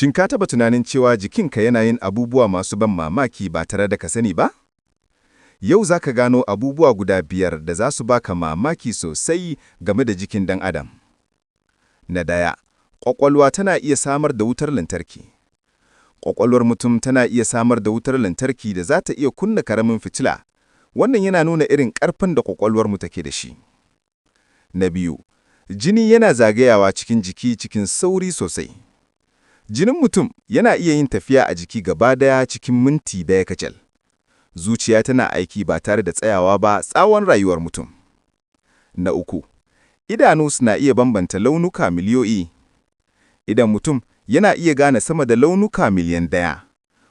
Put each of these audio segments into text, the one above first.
Shin ka taɓa tunanin cewa jikinka yana yin abubuwa masu ban mamaki ba tare da ka sani ba? Yau za ka gano abubuwa guda 5 da za su baka mamaki sosai game da jikin ɗan adam. Na 1, ƙwaƙwalwa tana iya samar da wutar lantarki. Ƙwaƙwalwar mutum tana iya samar da wutar lantarki da za ta iya kunna karamin fitila. Wannan yana nuna irin ƙarfin da ƙwaƙwalwar mu take da shi. Na 2, jini yana zagayawa cikin jiki cikin sauri sosai. Jinin mutum yana iya yin tafiya a jiki gaba daya cikin minti 1 kacal. Zuciya tana aiki ba tare da tsayawa ba tsawon rayuwar mutum. Na 3, idanu suna iya bambanta launuka miliyoyi. Idon mutum yana iya gane sama da launuka miliyan 1.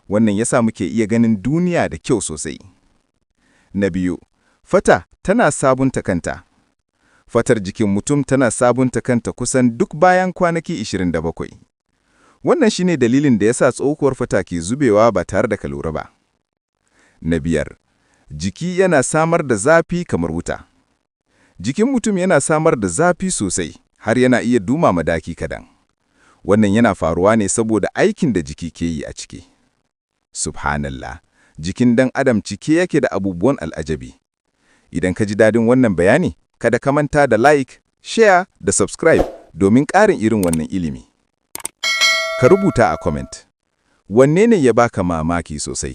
Wannan yasa muke iya ganin duniya da kyau sosai. Na 2, fata tana sabunta kanta. Fatar jikin mutum tana sabunta kanta kusan duk bayan kwanaki 27. Wannan shine dalilin da yasa tsohuwar fata ke zubewa ba tare da ka lura ba. Na 5, jiki yana samar da zafi kamar wuta. Jikin mutum yana samar da zafi sosai har yana iya dumama daki kadan. Wannan yana faruwa ne saboda aikin da jiki ke yi a ciki. Subhanallah, jikin ɗan adam cike yake da abubuwan al'ajabi. Idan ka ji dadin wannan bayani, kada ka manta da like, share da subscribe domin ƙarin irin wannan ilimi. Ka rubuta a comment, wanne ne ya baka mamaki sosai?